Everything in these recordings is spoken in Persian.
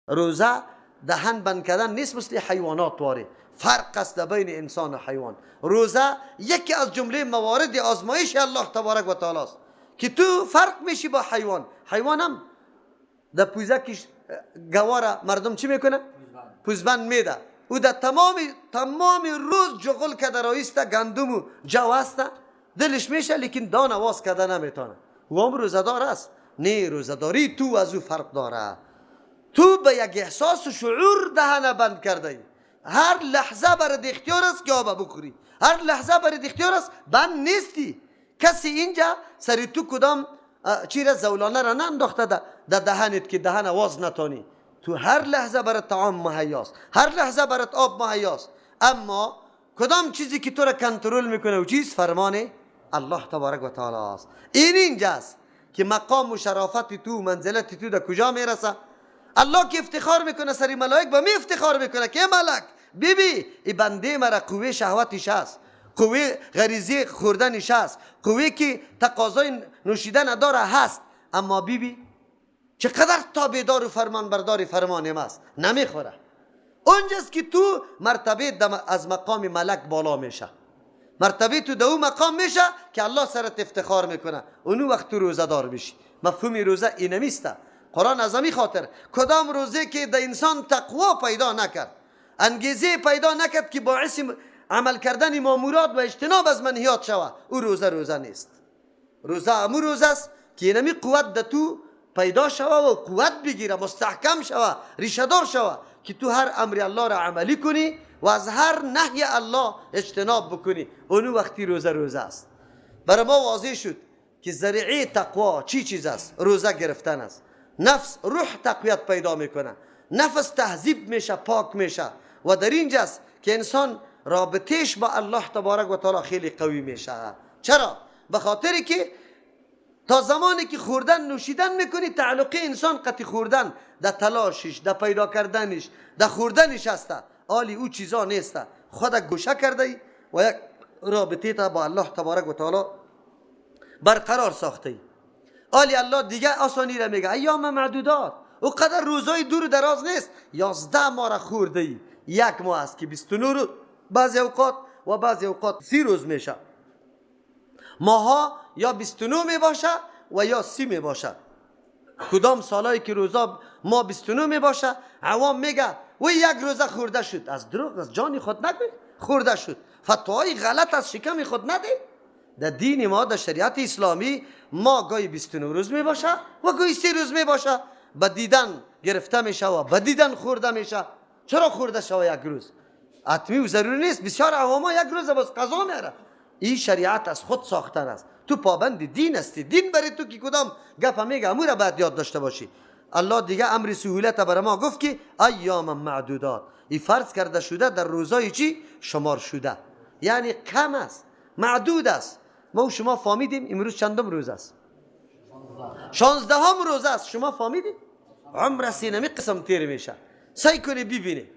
روزه دهن بند کردن نیست مثل حیوانات واره. فرق است بین انسان و حیوان. روزه یکی از جمله موارد آزمایش الله تبارک و تعالی است که تو فرق میشی با حیوان. حیوان هم در پوزکش گواره مردم چی میکنه؟ پوزبند میده. او در تمام روز جغل که در آیسته گندم و جو هسته دلش میشه، لیکن دان آواز کرده نمیتونه. او هم روزه‌دار است. نه، روزه‌داری تو از او فرق داره. تو به یک احساس و شعور دهنه بند کرده ای. هر لحظه برات اختیار است که آب بخوری، هر لحظه برات اختیار است، بند نیستی. کسی اینجا سری تو کدام چیز زولانه را ننداخته در دهنت که دهن آواز نتانی. تو هر لحظه برات طعام مهیاست، هر لحظه برات آب مهیاست، اما کدام چیزی که تو را کنترل میکنه و چیز فرمان الله تبارک و تعالی است. این اینجاست که مقام و شرافت تو، منزلت تو در کجا میرسه. الله که افتخار میکنه سری ملائک با می افتخار میکنه که ملک بی بی ای بنده مرا قوه شهوتش هست، قوه غریزی خوردنش هست، قوه که تقاضای نوشیدن داره هست، اما بی بی چقدر تابعدار و فرمان بردار فرمان است، نمیخوره. اونجاست که تو مرتبه از مقام ملک بالا میشه، مرتبه تو دو مقام میشه که الله سرت افتخار میکنه. اونو وقت تو روزه دار میشی. مفهوم روزه اینمیسته. قرآن از همی خاطر کدام روزه که در انسان تقوا پیدا نکرد، انگیزه پیدا نکرد که باعث عمل کردن مامورات و اجتناب از منهیات شوه، او روزه روزه نیست. روزه امو روزه است که اینمی قوت در تو پیدا شوه و قوت بگیره، مستحکم شوه، ریشه دار شوه که تو هر امر الله را عملی کنی و از هر نهی الله اجتناب بکنی. اونو وقتی روزه روزه است. برای ما واضح شد که ذریعه تقوا چی چیز است؟ روزه گرفتن است. نفس روح تقویت پیدا میکنه، نفس تهذیب میشه، پاک میشه و در اینجاست که انسان رابطهش با الله تبارک و تعالی خیلی قوی میشه. چرا؟ به خاطر که تا زمانی که خوردن نوشیدن میکنی تعلق انسان قطع خوردن در تلاشش، در پیدا کردنش، در خوردنش هسته. آلی او چیزا نیسته. خود گوشه کرده ای و یک رابطه تا با الله تبارک و تعالی برقرار ساخته ای. آلی الله دیگه آسانی را میگه ایام معدودات. او قدر روزای دور و دراز نیست. 11 ماه را خورده ای. یک ماه است که 29 روز بعضی اوقات و بعضی اوقات 30 روز میشه. ماها یا 29 می باشه و یا 30 می باشه. کدام سالایی که روزا ما 29 می باشه، عوام میگه و یک روزه خورده شد. از دروغ از جان خود نگوی خورده شد. فتوای غلط از شکم خود نده. در دین ما، در شریعت اسلامی ما گاهی 29 روز می باشه و گاهی 30 روز می باشه. به دیدن گرفته میشه و به دیدن خورده میشه. چرا خورده شوه یک روز؟ حتمی و ضروری نیست. بسیار عواما یک روز باز قضا میاره. این شریعت از خود ساختن است. تو پابند دین هستی. دین برای تو که کدام گپ میگه امور باید یاد داشته باشی. الله دیگه امر سهولت برای ما گفت که ایام معدودات. این فرض کرده شده در روزای چی؟ شمار شده، یعنی کم است، معدود است. ما و شما فهمیدیم امروز چندم روز است؟ 16 روز است. شما فهمیدیم عمر سینمی قسم تیر میشه. سعی کنی ببینی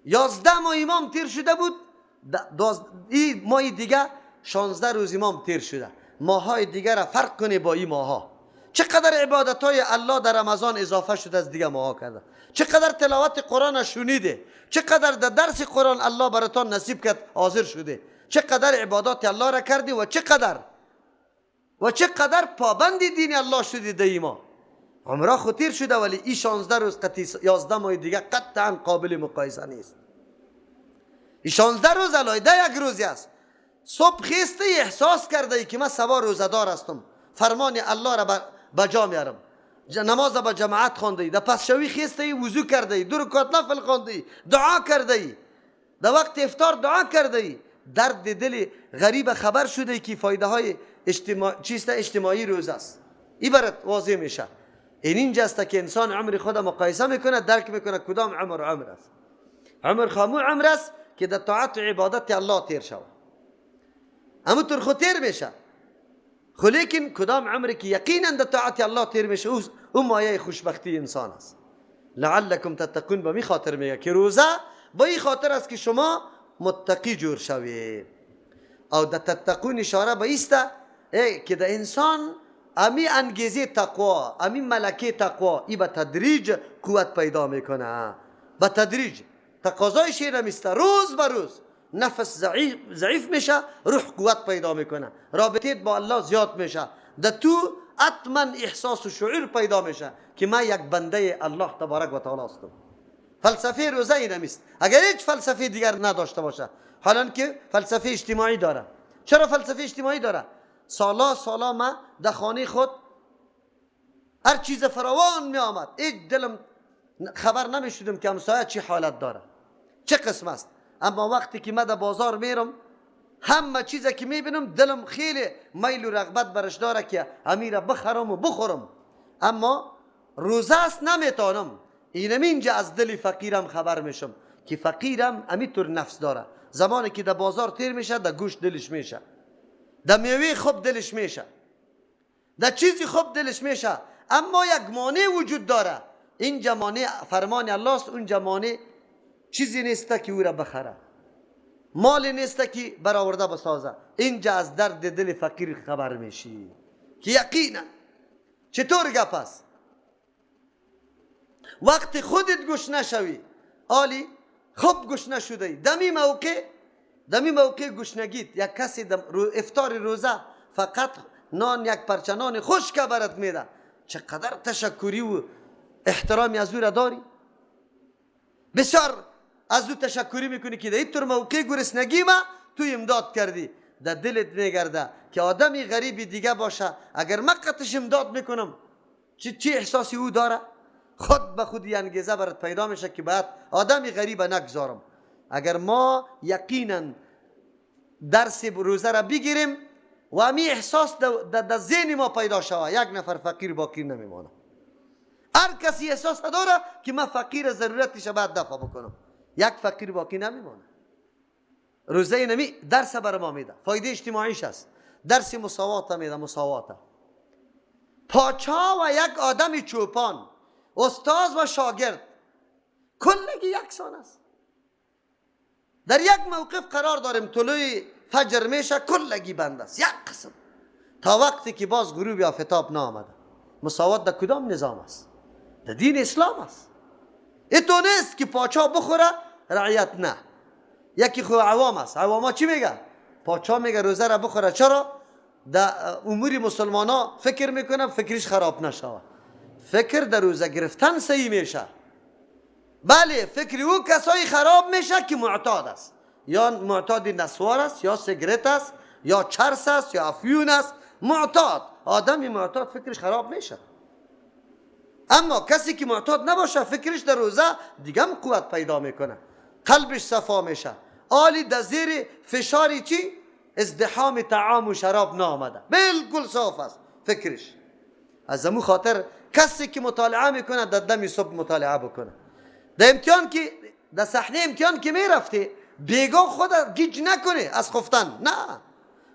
11 ماه امام تیر شده بود، این ماه دیگه 16 روز امام تیر شده. ماهای دیگه را فرق کنی با این ماها. چقدر عبادت های الله در رمضان اضافه شده از دیگه ماها کرده، چقدر تلاوت قرآن شنیده، چقدر در درس قرآن الله براتان نصیب کرد حاضر شده، چقدر عبادات الله را کردی و چقدر پابند دین الله شدی. در ما عمره خطیر شده، ولی این 16 روز قطعی 11 ماه دیگه قطعا قابل مقایسه نیست. این 16 روز علیده یک روزی است. صبح خیسته احساس کرده ای که من سبا روزه دار هستم، فرمان الله را بجا میارم، نماز با جماعت خوانده ای، در پس شوی خیسته ای وضو کرده ای، 2 رکعت نفل خوانده ای، دعا کرده ای، در وقت افطار دعا کرده ای، درد دل غریب خبر شده ای که فایده های اجتماعی روزه است. این برات واضح میشه. این اینجاست که انسان عمر خود مقایسه میکنه، درک میکنه کدام عمر عمر است. عمر خامو عمر است که در طاعت و عبادت الله تیر شود، همونطور خود تیر میشه. خو لیکن کدام عمر که یقینا در طاعت الله تیر میشه او مایه خوشبختی انسان است. لعلکم تتقون به می خاطر میگه که روزه با این خاطر است که شما متقی جور شوید. او در تتقون اشاره به ایسته که در انسان امی انگیزه تقوا، امی ملکه تقوا ای به تدریج قوت پیدا میکنه. به تدریج تقاضای شیر میسته، روز به روز نفس ضعیف میشه، روح قوت پیدا میکنه، رابطه با الله زیاد میشه، در تو حتما احساس و شعور پیدا میشه که من یک بنده الله تبارک و تعالی هستم. فلسفه روزه این است. اگر هیچ فلسفه دیگر نداشته باشه، حالا که فلسفه اجتماعی داره. چرا فلسفه اجتماعی داره؟ سالا سالا ما در خانه خود هر چیز فراوان می آمد، هیچ دلم خبر نمی شدم که همسایه چی حالت داره، چه قسم است. اما وقتی که من در بازار میرم، همه چیزی که میبینم دلم خیلی میل و رغبت برش داره که امیره بخرم و بخورم، اما روزه است نمیتونم. اینم اینجا از دل فقیرم خبر میشم که فقیرم امیطور نفس داره. زمانی که در بازار تیر میشه، در گوشت دلش میشه، در میوه خوب دلش میشه، در چیزی خوب دلش میشه، اما یک مانع وجود داره. اینجا مانع فرمان الله است، اونجا مانع چیزی نیست که او را بخره، مال نیست که برآورده بسازه. اینجا از درد دل فقیر خبر میشی که یقینا چطور گپ است. وقتی خودت گوش نشوی، آلی خوب گوش نشده، دمی موقع گشنگیت، یک کسی افطار روزه فقط نان، یک پرچه نان خشک برات میده، چقدر تشکری و احترامی از او را داری. بسیار از او تشکری میکنی که در اینطور موقع گرسنگی ما تو امداد کردی. در دلت میگرده که آدمی غریبی دیگه باشه، اگر من قطش امداد میکنم چی احساسی او داره؟ خود به خود انگیزه برات پیدا میشه که بعد آدمی غریب نگذارم. اگر ما یقینا درس روزه را بگیریم و همی احساس در ذهن ما پیدا شود، یک نفر فقیر باقی نمیمانه. هر کسی احساس داره که من فقیر ضرورتش باید دفع بکنم، یک فقیر باقی نمیمانه. روزه نمی درس بر ما میده، فایده اجتماعیش است، درس مساوات میده. مساوات پاچا و یک آدم چوپان، استاد و شاگرد کلگی یکسان است. در یک موقف قرار داریم، طلوع فجر میشه، کلگی بند است یک قسم تا وقتی که باز غروب یا آفتاب نآمده. مساوات در کدام نظام است؟ در دین اسلام است. ایتو نیست که پاچا بخوره رعیت نه. یکی خو عوام است. عواما چی میگه؟ پاچا میگه روزه را بخوره. چرا؟ در امور مسلمان ها فکر میکنم فکرش خراب نشود. فکر در روزه گرفتن صحیح میشه. بله فکر او کسایی خراب میشه که معتاد است، یا معتاد نسوار است، یا سیگرت است، یا چرس است، یا افیون است. معتاد، آدمی معتاد فکرش خراب میشه. اما کسی که معتاد نباشه فکرش در روزه دیگه هم قوت پیدا میکنه، قلبش صفا میشه. آلی در زیر فشاری چی؟ ازدحام طعام و شراب نامده، بالکل صاف است فکرش. از امو خاطر کسی که مطالعه میکنه در دم صبح مطالعه بکنه. در امتحان که در صحنه امتحان که میرفتی بیگاه خود گیج نکنه از خفتن، نه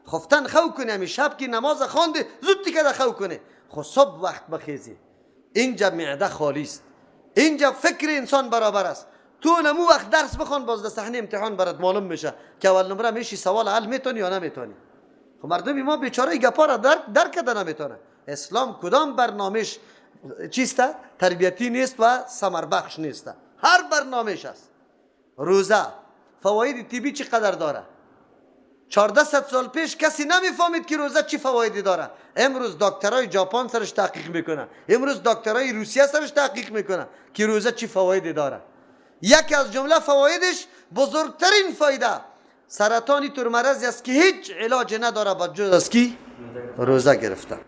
خفتن خو کنه، همی شب که نماز خوانده زود دیگه خو کنه، خو صبح وقت بخیزی. اینجا معده خالی است، اینجا فکر انسان برابر است. تو نمو وقت درس بخوان، باز در صحنه امتحان برات معلوم میشه که اول نمره میشی، سوال حل میتونی یا نمیتونی. خب مردم ما بیچاره گپا را درک کرده نمیتونه. اسلام کدام برنامهش چیست؟ تربیتی نیست و ثمربخش نیست. هر برنامهش است. روزه فواید طبی چقدر داره؟ 1400 سال پیش کسی نمیفهمید که روزه چی فوایدی داره. امروز دکترای ژاپن سرش تحقیق میکنه، امروز دکترای روسیه سرش تحقیق میکنه که روزه چی فوایدی داره. یکی از جمله فوایدش، بزرگترین فایده، سرطانی تور مرضی است که هیچ علاج نداره با جز از کی روزه گرفتن.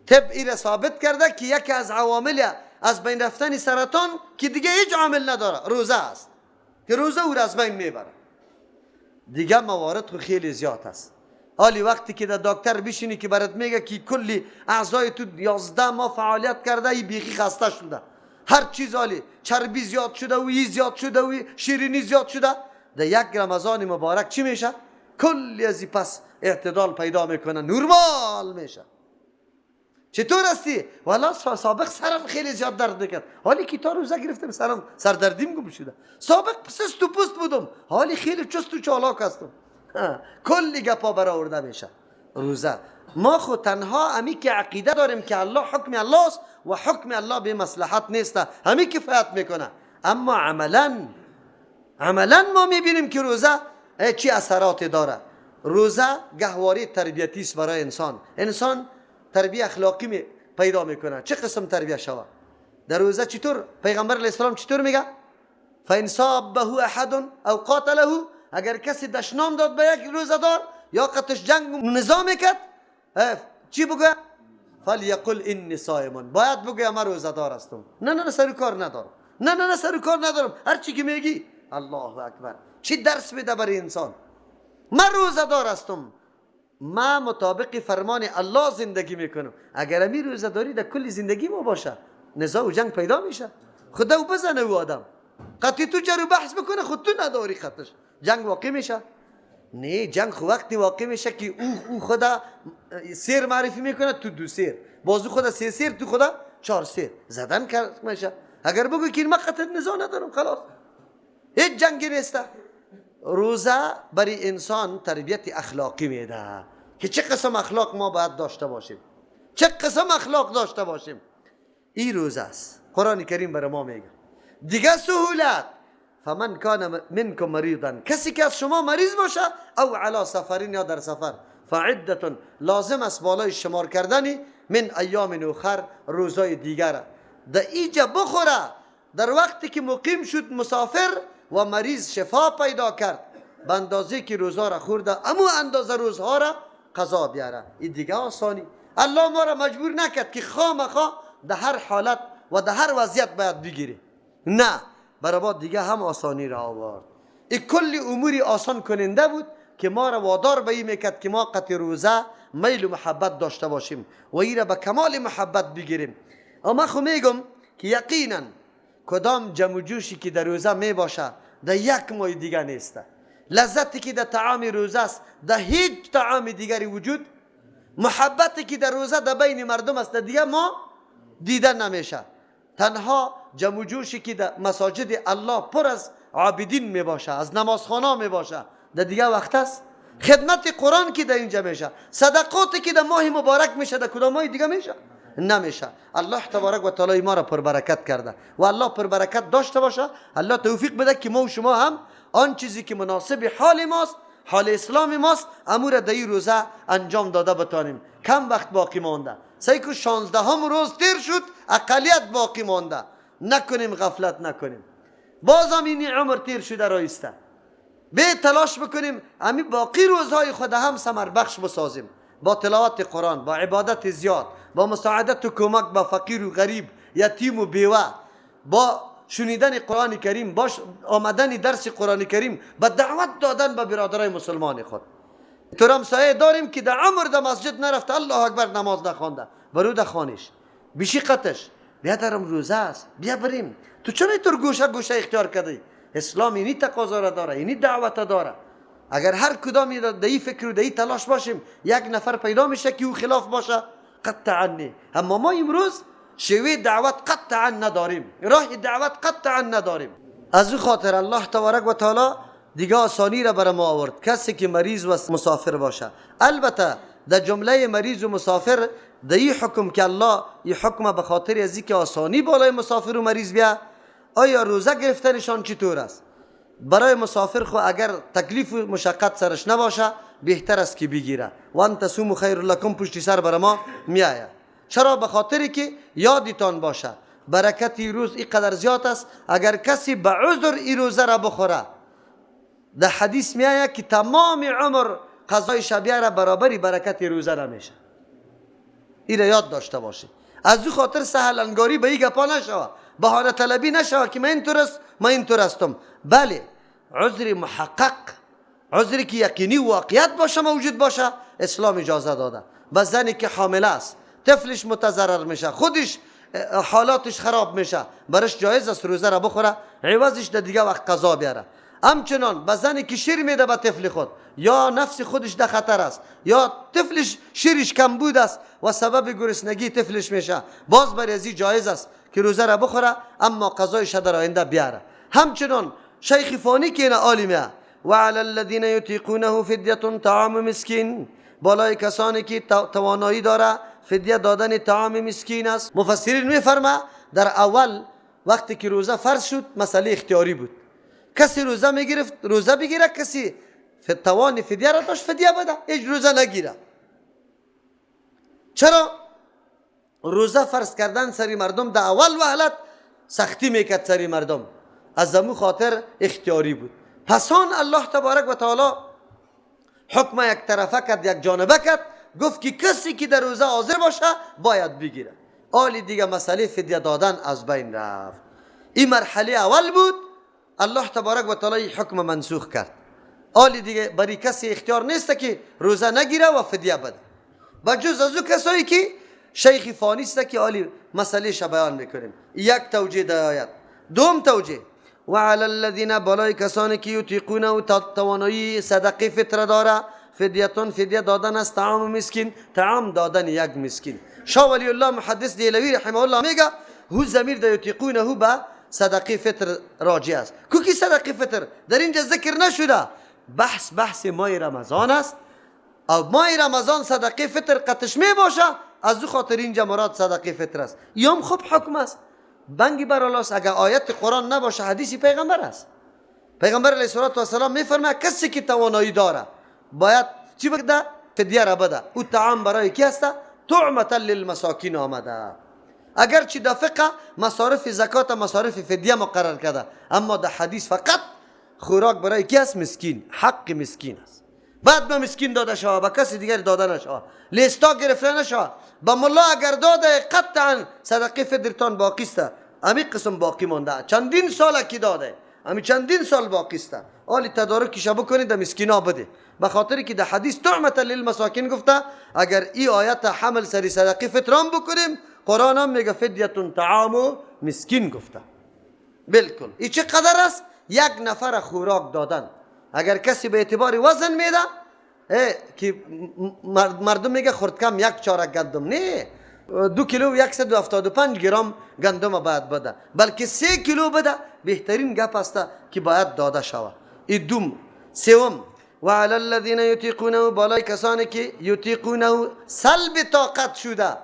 طب ایره ثابت کرده که یکی از عوامل از بین رفتن سرطان که دیگه هیچ عامل نداره روزه است، که روزه او را از بین میبره. دیگه موارد خو خیلی زیاد است. حالی وقتی که در دکتر بشینی که برات میگه که کلی اعضای تو 11 ماه فعالیت کرده، ای بیخی خسته شده، هر چیز حالی چربی زیاد شده و ای زیاد شده و شیرینی زیاد شده، در یک رمضان مبارک چی میشه؟ کلی از پس اعتدال پیدا میکنه، نورمال میشه. چطور هستی؟ والا سابق سرم خیلی زیاد درد میکرد، حالی که تا روزه گرفتم سرم سردردیم گم شده. سابق سست و پست بودم، حالی خیلی چست و چالاک هستم. کلی گپا برآورده میشه. روزه ما خو تنها امی که عقیده داریم که الله حکم الله است و حکم الله به مصلحت نیست، همی کفایت میکنه. اما عملا ما میبینیم که روزه چی اثرات داره. روزه گهواره تربیتی است برای انسان. انسان تربیه اخلاقی می پیدا میکنه. چه قسم تربیه شوه در روزه؟ چطور پیغمبر علیه السلام چطور میگه؟ فان صابه احد او قاتله، اگر کسی دشنام داد به یک روزه دار یا قطش جنگ و نزاع کرد، چی بگه؟ فلیقل انی صائم، باید بگه من روزه دار هستم. نه نه نه سر کار ندارم، نه نه نه سر کار ندارم، هر چی که میگی. الله اکبر، چی درس میده برای انسان. من روزه دار هستم، ما مطابق فرمان الله زندگی میکنم. اگر امی روزه داری در کل زندگی ما باشه، نزاع و جنگ پیدا میشه. خدا او بزنه او آدم قطعی تو جرو بحث بکنه، خود تو نداری خطش، جنگ واقع میشه؟ نه، جنگ خو وقتی واقع میشه که او خدا سیر معرفی میکنه، تو دو سیر، بازو خدا سه سیر، تو خدا چهار سیر زدن کرد میشه. اگر بگو که من قطع نزاع ندارم، خلاص هیچ جنگی نیست. روزه برای انسان تربیت اخلاقی میده که چه قسم اخلاق ما باید داشته باشیم، چه قسم اخلاق داشته باشیم. این روزه است. قرآن کریم برای ما میگه دیگه سهولت، فمن کان منکم مریضا، کسی که از شما مریض باشه، او علی سفرین یا در سفر، فعدة، لازم است بالای شمار کردنی من ایام اخر، روزای دیگر. در ایجا بخوره در وقتی که مقیم شد مسافر و مریض شفا پیدا کرد، به اندازه که روزها را خورده امو اندازه روزها را قضا بیاره. این دیگه آسانی. الله ما را مجبور نکرد که خامخا در هر حالت و در هر وضعیت باید بگیری. نه، برای ما دیگه هم آسانی را آورد. این کل اموری آسان کننده بود که ما را وادار به این میکرد که ما قطع روزه میل و محبت داشته باشیم و این را به کمال محبت بگیریم. اما خو میگم که یقینا کدام جمع و جوشی که در روزه می باشه در یک ماه دیگه نیست. لذتی که در طعام روزه است در هیچ طعام دیگری وجود، محبتی که در روزه در بین مردم است در دیگه ما دیده نمیشه. تنها جمع و جوشی که در مساجد الله پر از عابدین می باشه، از نمازخانه می باشه، در دیگه وقت است. خدمت قرآن که در اینجا میشه، صدقاتی که در ماه مبارک میشه، در کدام ماه دیگه میشه؟ نمیشه. الله تبارک و تعالی ما را پربرکت کرده و الله پربرکت داشته باشه. الله توفیق بده که ما و شما هم آن چیزی که مناسب حال ماست، حال اسلام ماست، امور در این روزه انجام داده بتانیم. کم وقت باقی مانده، سعی کو 16 روز تیر شد، اقلیت باقی مانده. نکنیم غفلت نکنیم، بازم این عمر تیر شده رایسته. به تلاش بکنیم امی باقی روزهای خود هم ثمر بخش بسازیم، با تلاوت قرآن، با عبادت زیاد، با مساعدت و کمک با فقیر و غریب، یتیم و بیوه، با شنیدن قرآن کریم، با آمدن درس قرآن کریم، با دعوت دادن به برادرای مسلمان خود. تو همسایه داریم که در عمر در مسجد نرفته، الله اکبر نماز نخوانده، برو در خانش بشی قطش، بیا درم روزه است، بیا بریم. تو چرا اینطور گوشه گوشه اختیار کردی؟ اسلام اینی تقاضا را داره، اینی دعوت داره. اگر هر کدامی در این فکر و در این تلاش باشیم، یک نفر پیدا میشه که او خلاف باشه، قطعا نه. اما ما امروز شیوه دعوت قطعا نداریم، راه دعوت قطعا نداریم. از او خاطر الله تبارک و تعالی دیگه آسانی را برای ما آورد. کسی که مریض و مسافر باشه، البته در جمله مریض و مسافر در این حکم که الله این حکم به خاطر از که آسانی بالای مسافر و مریض بیا، آیا روزه گرفتنشان چطور است؟ برای مسافر خو اگر تکلیف و مشقت سرش نباشه بهتر است که بگیره. و ان تصوموا خیر لکم پشتی سر برای ما میآید. چرا؟ به خاطر که یادتان باشه برکت این روز اینقدر زیاد است. اگر کسی به عذر این روزه را بخوره، در حدیث میآید که تمام عمر قضای شبیه را برابری برکت روزه نمیشه. این را یاد داشته باشید. از او خاطر سهل انگاری به این گپا نشوه، بهانه طلبی نشوه که من اینطور است، من اینطور هستم. بله، عذر محقق، عذری که یقینی و واقعیت باشه، موجود باشه، اسلام اجازه داده. به زنی که حامله است، طفلش متضرر میشه، خودش حالاتش خراب میشه، برش جایز است روزه را بخوره، عوضش در دیگه وقت قضا بیاره. همچنان به زنی که شیر میده به طفل خود، یا نفس خودش در خطر است، یا طفلش شیرش کمبود است و سبب گرسنگی طفلش میشه، باز بر ازی جایز است که روزه را بخوره، اما قضایش در آینده بیاره. همچنان شیخ فانی که این عالمه، و علی الذین یطیقونه فدیه طعام مسکین، بالای کسانی که توانایی داره فدیه دادن طعام مسکین است. مفسرین میفرما در اول وقتی که روزه فرض شد مسئله اختیاری بود، کسی روزه میگرفت روزه بگیره، کسی توان فدیه را داشت فدیه بده، هیچ روزه نگیره. چرا؟ روزه فرض کردن سری مردم در اول وهلت سختی میکرد سری مردم، از زمو خاطر اختیاری بود. پسان الله تبارک و تعالی حکم یک طرفه کرد، یک جانبه کرد، گفت که کسی که در روزه حاضر باشه باید بگیره. آلی دیگه مسئله فدیه دادن از بین رفت. این مرحله اول بود، الله تبارک و تعالی حکم منسوخ کرد. آلی دیگه برای کسی اختیار نیست که روزه نگیره و فدیه بده، بجز از او کسایی که شیخ فانی است که آلی مسئله ش بیان میکنیم. یک توجیه در آیت. دوم توجیه و علی الذین بالای کسانی که یطیقون و توانایی صدقه فطر داره، فدیتون فدیه دادن از طعام مسکین، طعام دادن یک مسکین. شاه ولی الله محدث دیلوی رحمه الله میگه هو ضمیر در یطیقونه به صدقه فطر راجع است. کو کی صدقه فطر در اینجا ذکر نشده، بحث بحث ماه رمضان است. او ماه رمضان صدقه فطر قطش می باشه، از او خاطر اینجا مراد صدقه فطر است. یام خوب حکم است، بنگی بر الله است. اگر آیت قرآن نباشه حدیث پیغمبر است. پیغمبر علیه الصلاة والسلام میفرماید کسی که توانایی داره باید چی بده؟ فدیه را بده. او طعام برای کی است؟ طعمة للمساکین آمده. اگرچه در فقه مصارف زکات مصارف فدیه مقرر کرده، اما در حدیث فقط خوراک برای کی است؟ مسکین، حق مسکین است. بعد به مسکین داده شود، به کسی دیگر داده نشود، لیستا گرفته نشود. به ملا اگر داده قطعا صدقه فدرتان باقی است. امی قسم باقی مانده، چندین سال کی داده، امی چندین سال باقی است. آلی تدارکش بکنید در مسکینا بده، به خاطر که در حدیث طعمة للمساکین گفته. اگر ای آیت حمل سری صدقه فطران بکنیم، قرآن هم میگه فدیتون طعام و مسکین گفته. بالکل ای چه قدر است؟ یک نفر خوراک دادن. اگر کسی به اعتبار وزن میده که مردم میگه خورد کم یک چارک گندم، نه 2 کیلو 175 گرم گندم باید بده، بلکه 3 کیلو بده. بهترین گپ است که باید داده شود. ای دوم. سوم و علی الذین یطیقونه بالای کسانی که یطیقونه سلب طاقت شده،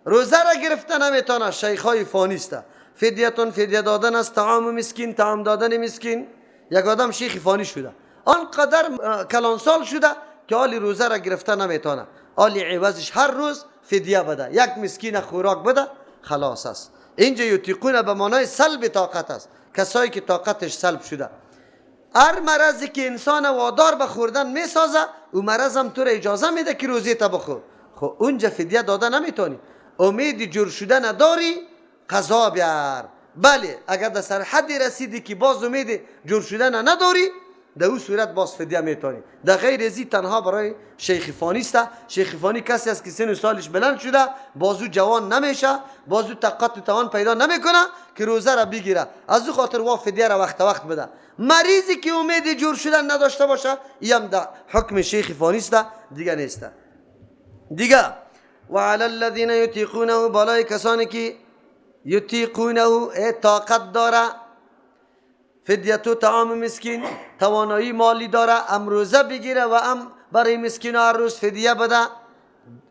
روزه را گرفته نمیتونه، شیخای فانی است. فدیتون فدیه دادن است طعام مسکین، طعام دادن مسکین. یک آدم شیخ فانی شده، آنقدر کلانسال شده که آلی روزه را گرفته نمیتونه، آلی عوضش هر روز فدیه بده، یک مسکین خوراک بده، خلاص است. اینجا یطیقونه به معنای سلب طاقت است، کسایی که طاقتش سلب شده. هر مرضی که انسان وادار به خوردن میسازه، او مرض هم تو را اجازه میده که روزه تا بخور. خب اونجا فدیه داده نمیتونی، امید جور شده نداری، قضا بیار. بله اگر در سرحدی رسیدی که باز امید جور شدن نداری، در او صورت باز فدیه میتونی. در غیر ازی تنها برای شیخ فانی است. شیخ فانی کسی است که سن و سالش بلند شده، بازو جوان نمیشه، بازو طاقت و توان پیدا نمیکنه که روزه را بگیره، از او خاطر وا فدیه را وقت وقت بده. مریضی که امید جور شدن نداشته باشه، این هم در حکم شیخ فانی است، دیگه نیست. دیگه و علی الذین یطیقونه بالای کسانی که یطیقونه طاقت داره، فدیتو طعام مسکین، توانایی مالی داره، ام روزه بگیره و ام برای مسکین هر روز فدیه بده.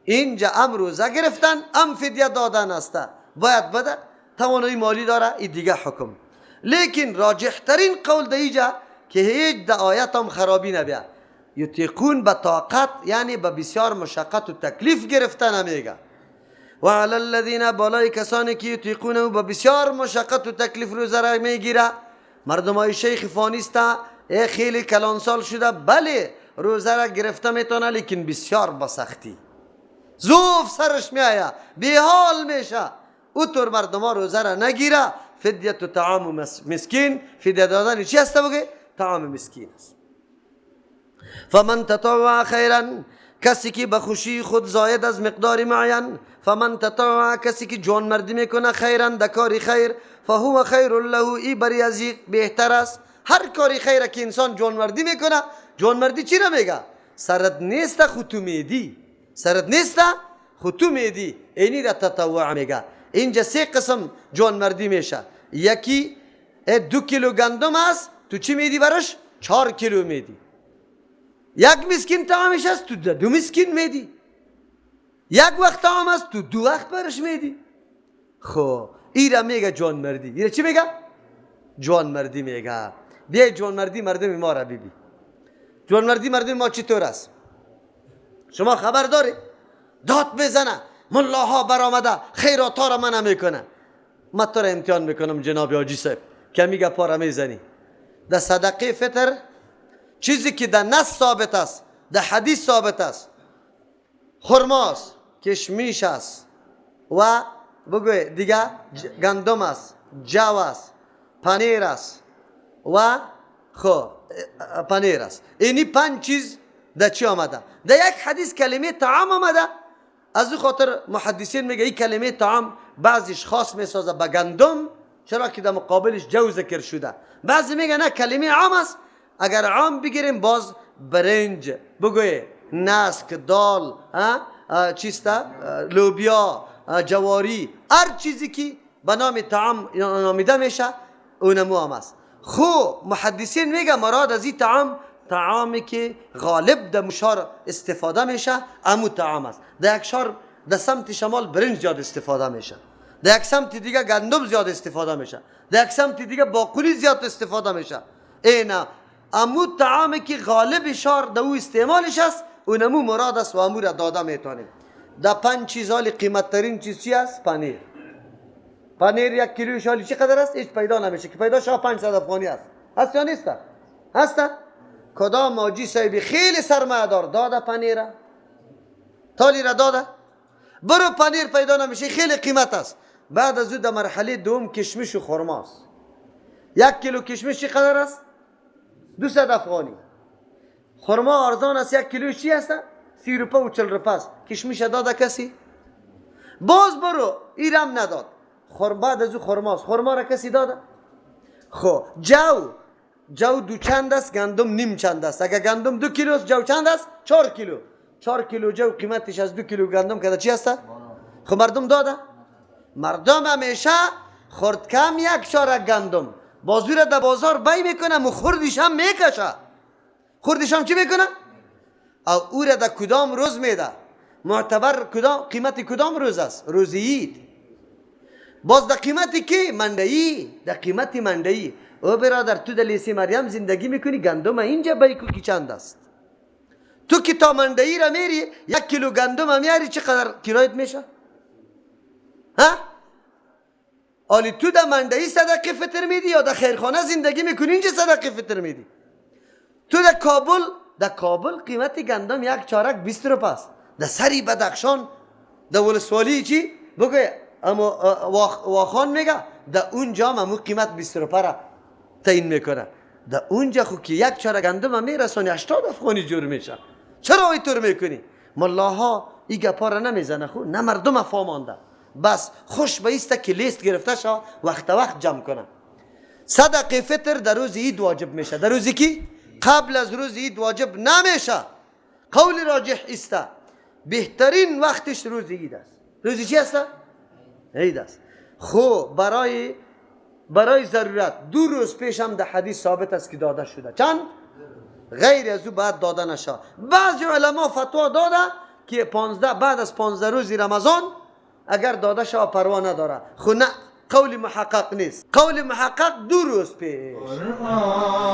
اینجا ام روزه گرفتن ام فدیه دادن است، باید بده، توانایی مالی داره، این دیگه حکم. لیکن راجح ترین قول در اینجا که هیچ در آیت هم خرابی نبیه، یطیقون به طاقت یعنی به بسیار مشقت و تکلیف گرفته نمیگه. و علی الذین بالای کسانی که یطیقونه به بسیار مشقت و تکلیف روزه را میگیره. مردم های شیخ فانی است، خیلی کلانسال شده، بله روزه را گرفته میتونه، لیکن بسیار با سختی، زوف سرش میآید، بیحال میشه. او طور مردم ها روزه را نگیره، فدیه طعام مسکین، فدیه دادن چی هست بگه؟ طعام مسکین است. فمن تطوع خیرا کسی که به خوشی خود زاید از مقدار معین، فمن تطوع کسی که جوانمردی میکنه خیرا در کار خیر، فهو خیر له ای بری از بهتر است. هر کاری خیر که انسان جوانمردی میکنه، جوانمردی چی را میگه؟ سرت نیست خو تو میدی، سرت نیست خو تو میدی، اینی را تطوع میگه. اینجا سه قسم جوانمردی میشه. یکی 2 کیلو گندم است، تو چی میدی براش؟ 4 کیلو میدی. یک مسکین طعامش است، تو دو مسکین میدی. یک وقت طعام است، تو دو وقت برش میدی. خب ایرا میگه جوان مردی. ایرا چی میگه؟ جوان مردی میگه. بیای جوان مردی مردم ما را ببین. جوان مردی مردم ما چطور است؟ شما خبر داری؟ داد میزنه ملاها برآمده خیرات ها را منع میکنه. من تو را امتحان میکنم جناب حاجی صاحب که میگه پا را میزنی. در صدقه فطر چیزی که در نص ثابت است، در حدیث ثابت است، خرماست، کشمیش است و بگوی دیگه گندم است، جو است، پنیر است و خب پنیر است. اینی پنج چیز در چی آمده؟ در یک حدیث کلمه طعام آمده. از او خاطر محدثین میگه این کلمه طعام بعضیش خاص میسازه به گندم، چرا که در مقابلش جو ذکر شده. بعضی میگه نه، کلمه عام است. اگر عام بگیریم باز برنج، بگوی نسک، دال، چیسته، لوبیا، جواری، هر چیزی که به نام طعام نامیده میشه اونمو هم است. خو محدثین میگه مراد از این طعام طعامی که غالب در مشار استفاده میشه امو طعام است. در یک شار در سمت شمال برنج زیاد استفاده میشه، در یک سمت دیگه گندم زیاد استفاده میشه، در یک سمت دیگه باقولی زیاد استفاده میشه. اینا امو طعامی که غالب شار در او استعمالش است اونمو مراد است و امو را داده میتونیم. در پنج چیز حال قیمت ترین چیز چی است؟ پنیر. پنیر یک کیلویش حالی چقدر است؟ هیچ پیدا نمیشه که پیدا شد 500 افغانی است. هست یا نیست؟ هست؟ کدام حاجی صاحب خیلی سرمایه دار داده پنیره؟ تالی را داده؟ برو پنیر پیدا نمیشه، خیلی قیمت است. بعد از او در مرحله دوم کشمش و خرماست. یک کیلو کشمش چقدر است؟ 200 افغانی. خرما ارزان است، یک کیلوش چی است؟ 30 روپه و 40 روپه است. کشمش داده کسی؟ باز برو ایرم نداد. بعد از او خرماست. خرما را کسی داده؟ خب جو دو چند است، گندم نیم چند است. اگر گندم 2 کیلو است، جو چند است؟ 4 کیلو. 4 کیلو جو قیمتش از 2 کیلو گندم کده چی است؟ خب مردم داده؟ مردم همیشه خورد کم یک چارک گندم بازوی را در بازار بی میکنه و خوردش هم میکشه. خوردش هم چی میکنه؟ او او را در کدام روز میده؟ معتبر کدام قیمت کدام روز است؟ روز عید. باز در قیمت کی؟ مندهی. در قیمت مندهی. او برادر تو در لیسی مریم زندگی میکنی، گندم اینجا بیکو کی چند است؟ تو که تا مندهی را میری 1 کیلو گندم هم میاری چقدر کرایت میشه؟ ها؟ آلی تو در مندهی صدقه فطر میدی یا در خیرخانه زندگی میکنی اینجا صدقه فطر میدی؟ تو در کابل، در کابل قیمت گندم یک چارک 20 روپه است. در سری بدخشان در ولسوالی چی؟ بگو اما واخان میگه در اونجا هم قیمت 20 روپه را تعیین میکنه. در اونجا خو که یک چارک گندم هم میرسانی 80 افغانی جور میشه. چرا اینطور میکنی؟ ملاها این گپا را نمیزنه، خو نه مردم فامانده. بس خوش به ایسته که لیست گرفته شد وقت وقت جمع کنه. صدقه فطر در روز عید واجب میشه. در روزی کی؟ قبل از روز عید واجب نمیشه. قول راجح ایسته بهترین وقتش روز عید است. روز چی است؟ عید است. خو برای ضرورت 2 روز پیش هم در حدیث ثابت است که داده شده. چند؟ غیر از او بعد داده نشه. بعضی علما فتوا داده که 15 بعد از 15 روز رمضان اگر داده شود پروا نداره. خو نه، قول محقق نیست. قول محقق 2 روز پیش.